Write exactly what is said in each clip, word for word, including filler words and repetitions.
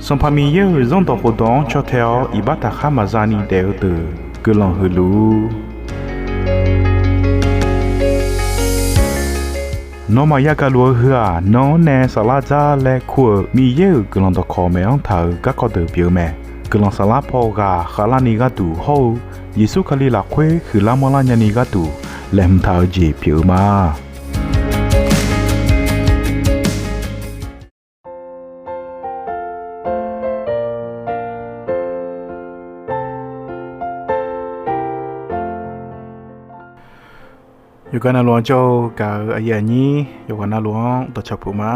Sanqpaq Miqyaer-euq Zanrdawq khofdawq-anr caw tae-awr iqbax taqkhar maqza ni daef-eu deuq guiqlanq huiqluf. Nawmaf yagaq luf-eu heu-aq, nan-anr nae saflar dzar laer kur-euq Miqyaer-euq guiqlanq dawqkawq maeq-anr taq-euq garkawv deuq pyeuf-eu mae. Guiqlanq saflar paw ghaq khavlarni gharduq hawr-eu Yeqsur Kali lafkhoer huiqlar manrlar nyani gharduq laeqhmq taq-eu jeq pyeuf-eu ma. Yawqghaq navluf-anr jawr-eu gaq-eu aqyuif aqnyir yawqghaq navluf-anr dawqcawq puq ma.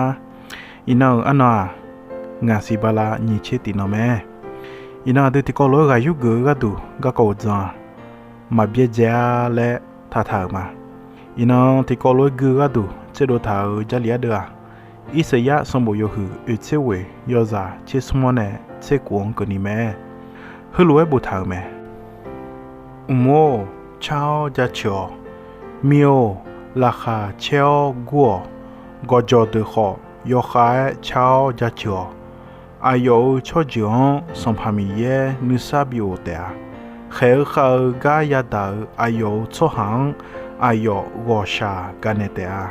Iqnan-euq arnan-aq, ngaq siq bala nyiq tser tiq nan mae. Iqnan aqdui tiqkawv lof-aer ghaq yurgeuf-eu gharduq garkawv uqdzan-aq, maqbyaerdzae-a laer taqtaq-euq ma. Iqnan tiqkawv lof-aer gui-eu gharduq tserdov taq-euq Jarlif ardeuv-aq, Irsaqyar sanqbof yawhuiq oeq tser ghoeq yawzaq tser smr-anr nae tser kof-anr keuvni mae. Heulof-aer boftaq-euq mae. Mq-or, car-awr jaceuq-awq. Mir-or, laqkhaq caer-awr gur-awq. Gawqjawq deuq khawf, yawkhav-aer car-awr jaceuq-awq. Aqyawf-euq tsawrjeuq-anr Sanqpaq Miqyaer nuisar bighof taef-a. Khaeq-eu khav-eu gar yadaq-euq aqyawf-euq tsawrhaq-anr aqyawf ghawqshaq gaqnaeq taef-a.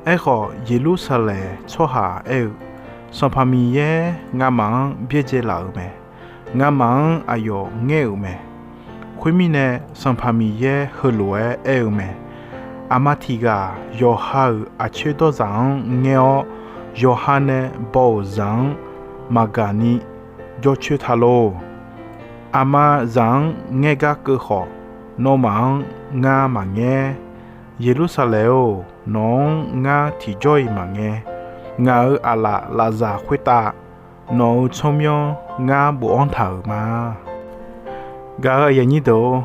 Aerkhawf, Yeqlursaqlaeq tsawrhaq aer-eu, Sanqpaq Miqyaer ngamaf-anr byaerdzae laf-euq mae. Ngamaf-anr aqyawf ngaer-euq mae. Khoermirnae, Sanqpaq Miqyaer heulof-aer aer-eu mae. Aqma tiq ghaq yawqha-euq aqcoer dawrzaq-anr ngaer-awr, yawqha nae baw-euq zaq-anr maqgaq ni jawrcoer ta lor. Aqma zaq-anr ngaer gar keuv khawf, nawmaf-anr ngar maqngaer. Yeqlursaqlaeq-or, nawq-anr ngar tiqjawr-iq maqngaer. Ngaq-euq aqlaf lafzaq khoertav nawq-euq tsawrmyanr ngar bofanr taq-euq ma. Gaq-eu aqyuif aqnyir deuq-or,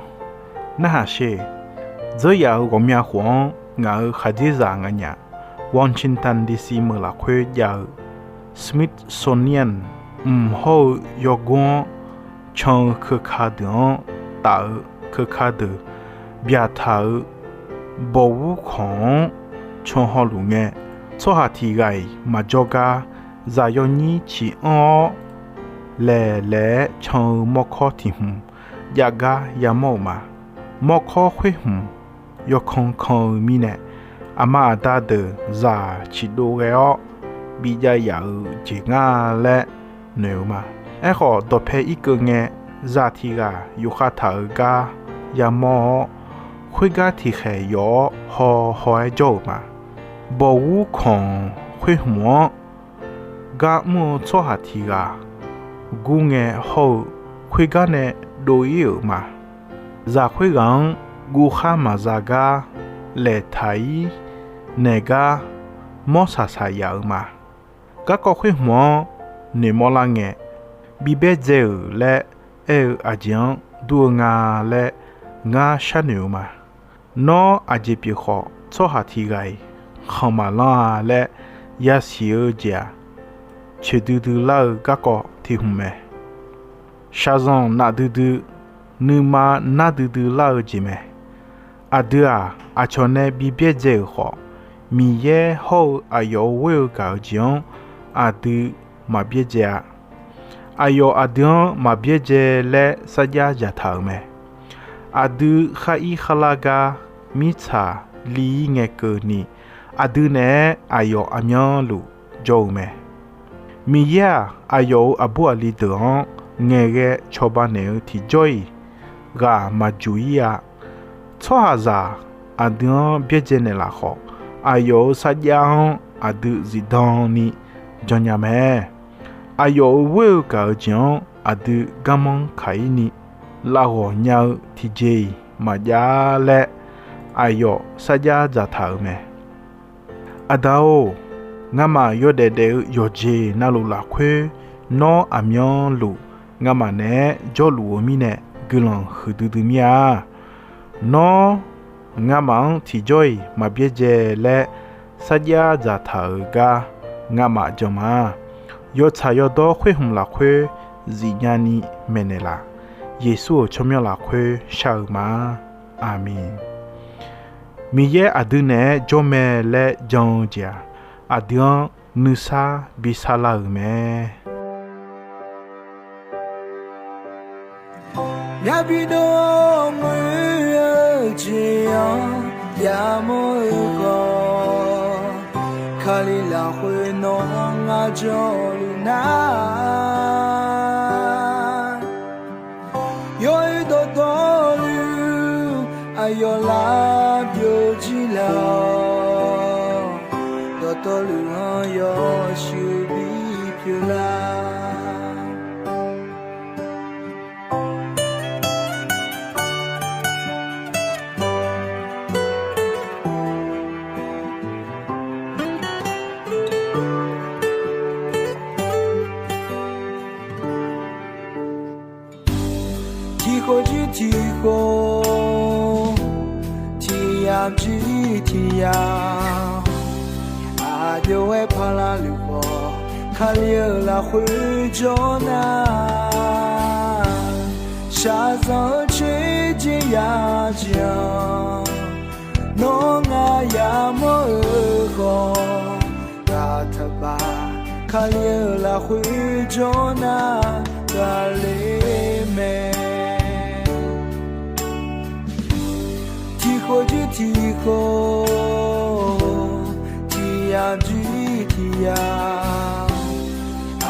narhaq sher. Dzeur yaf-euq ghawqmya khof-anr ngaq-euq khaqdzerzaq nganyaf Washington D C meuq lafkhoer jav-eu Smithsonian mq hawr-eu yawgor-anr can-eu keuka deuq-anr taf-eu keuka deuq byaqtaq-euq bawqgur kanq-anr can hawluf ngae, tsawrhaq tiq ghaq-iq maqjawr gar zaq yawnyir ciq anr-awr, laeq laeq-aer can-eu mawrkawr tiq hmq jav gar yamawr-euq ma. Mawrkawr khoer hmq yawkan kan-eu mirnae, aqma aqda deuq zaq ciqdov ghae-awr bijav yaf-eu jeq nga laer noeq-eu ma. Aerkhawf, dawqpae irkeuv ngae, zaq tiq ghaq yufkhav taq-euq gar yamawr-awr, khoergar tiqkhaeq yawf-awr haw haw-aer jawr-euq ma. Bawqgur kanq khoer hmq-anr gar mr-eu tsawrhaq tiq ghaq gur ngae hawr-eu, khoergar nae dov ir-euq ma. Zaq khoerghaq-anr guvkhar maqza gar laeqtaq ir naeq gar mawr saqsaq yaf-euq ma. Garkawv khoer hmq-anr noeqmawr lar ngae, bi byaerdzae-euq laer aer-eu aqjeq-anr dur-eu nga laer ngar sharnoeq-eu ma. Nawr aqjeq pyeuf khawf, tsawrhaq tiq ghaq-iq khanq maqlanr-a laer yasiq-eu jeq-aq, coeqdui dui lar-eu garkawv tiq hmq mae. Shaqzanq nafdui dui, nuima nar duidui lar-eu jeq mae. Aqdui-aq, aqcawq nae bi byaerdzae-euq khawf, Miqyaer hawr-eu aqyawf-euq ghoer-eu gaq-eu jeq-anr aqdui maq byaerdzae-a. Aqyawf aqdui-anr maq byaerdzae laer sarjax dzaqtaq-euq mae. Aqdui khar ir khar lar gar mirtsaq li ir ngae keuvni, aqdui naeq-aer aqyawf aqmyanluf jawr-eu mae. Miqyaer-aq, aqyawf-euq aqbur aqli deuq-anr ngaeqghae cawba naeq-eu tiqjawr-iq ghaq maqjuq ir-a. Tsawrhaqzaq aqdui-anr byaerdzae naeqlaf khawf, aqyawf-euq sarjax-anr aqdui zifdan ni jannya mae. Aqyawf-euq ghoer-eu gaq-eu jeq-anr aqdui garmanr kaq ir ni, lavghawq nya-eu tiqjeq-iq maqjav laer, aqyawf sarjax dzaqtaq-euq mae. Aqda-or, ngamaf yawdaef daef-eu yawqjeq navluf lafkhoer, nawr aqmyanluf ngamaf naeq-aer jawrluf-eu mirnae guiqlanq huiqdui dui mir-a. Nawr ngamaf-anr tiqjawr-iq maq byaerdzae laer sarjax dzaqtaq-euq gar ngamaf jan ma. Yawtsaq yawdawr khoer hmq lafkhoer zifnya ni maeqnaeq laf. Yeqsur-euq tsawrmyanr lafkhoer shar-eu ma. Aqmeq. Miqyaer aqdui naeq-aer jawr mae laer jan-eu jeq-aq, aqdui-anr nuisar bi sarlar-euq mae. Myavbi dov-awr ngoer-eu jeq-anr yamawr-eu khawf, Kali lafkhoer nawq-anr ngar jawrluf nar, yawr-eu dawqtawvluf aqyawf lar byov jir laf-awq. Dawqtawvluf-anr yawshuif bipyeuf lar. Tiqkhof jir tiqkhof, tiqyamq jir tiqyamq, aqjox-aer paqlaq luf khawf, Kali-euq lafkhoer jawr nar, shaqzanq-eu coer jeq ya jeq-anr, nawr ngar yamawr-eu khawf, ghaq taqbaf Kali-euq lafkhoer jawr nar, ghaqler mae. Tiqkhof jir tiqkhof, tiqyamq jir tiqyamq,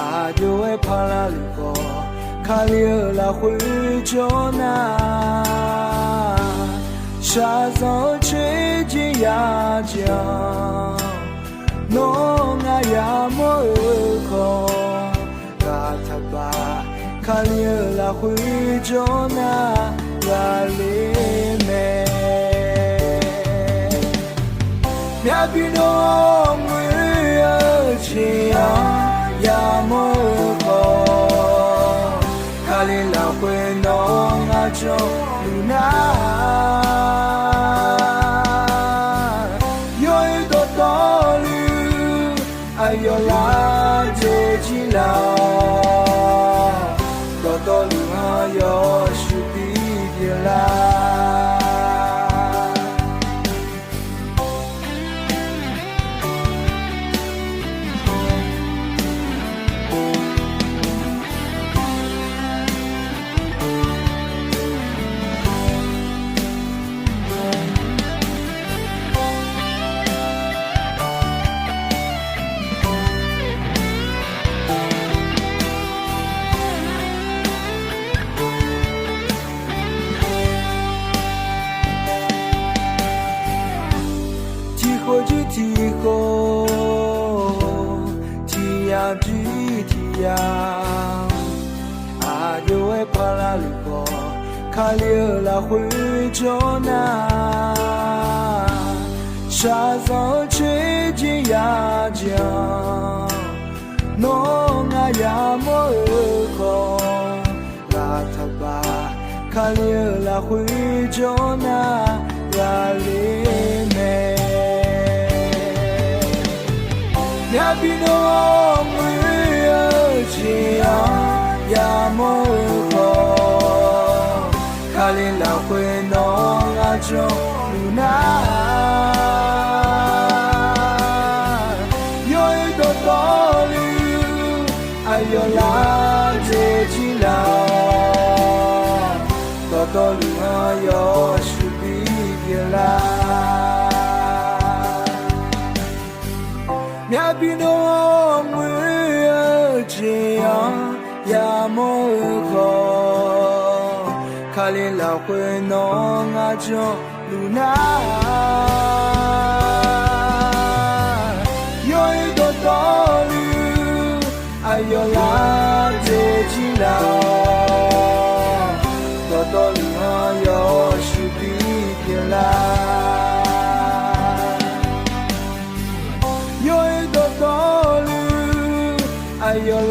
aqjox-aer paqlaq luf khawf, Kali-euq lafkhoer jawr nar, shaqzanq-eu coer jeq ya jeq-anr, nawr ngar yamawr-eu khawf, ghaq taqbaf Kali-euq lafkhoer jawr nar, ghaqler mae. Myavbi dov-awr ngoer-eu jeq-anr yamawr-eu khawf, Kali lafkhoer nawq-anr ngar jawrluf nar, yawr-eu dawqtawvluf aqyawf lar byov jir laf-awq. Dawqtawvluf-anr yawshuif bipyeuf lar. Tiqkhof jir tiqkhof, tiqyamq jir tiqyamq, aqjox-aer paqlaq luf khawf, Kali-euq lafkhoer jawr nar, shaqzanq-eu coer jeq ya jeq-anr, nawr ngar yamawr-eu khawf, ghaq taqbaf Kali-euq lafkhoer jawr nar, ghaqler mae. Myavbi dov-awr ngoer-eu jeq-anr yamawr-eu khawf, Kali lafkhoer nawq-anr ngar jawrluf nar, yawr-eu dawqtawvluf aqyawf lar byov jir laf-awq. Dawqtawvluf-anr yawshuif bipyeuf lar. Myavbi dov-awr ngoer-eu jeq-anr yamawr-eu khawf, Kali lafkhoer nawq-anr ngar jawrluf nar, yawr-eu dawqtawvluf aqyawf lar byov jir laf-awq. Dawqtawvluf-anr yawshuif bipyeuf lar. Yawr-eu dawqtawvluf aqyawf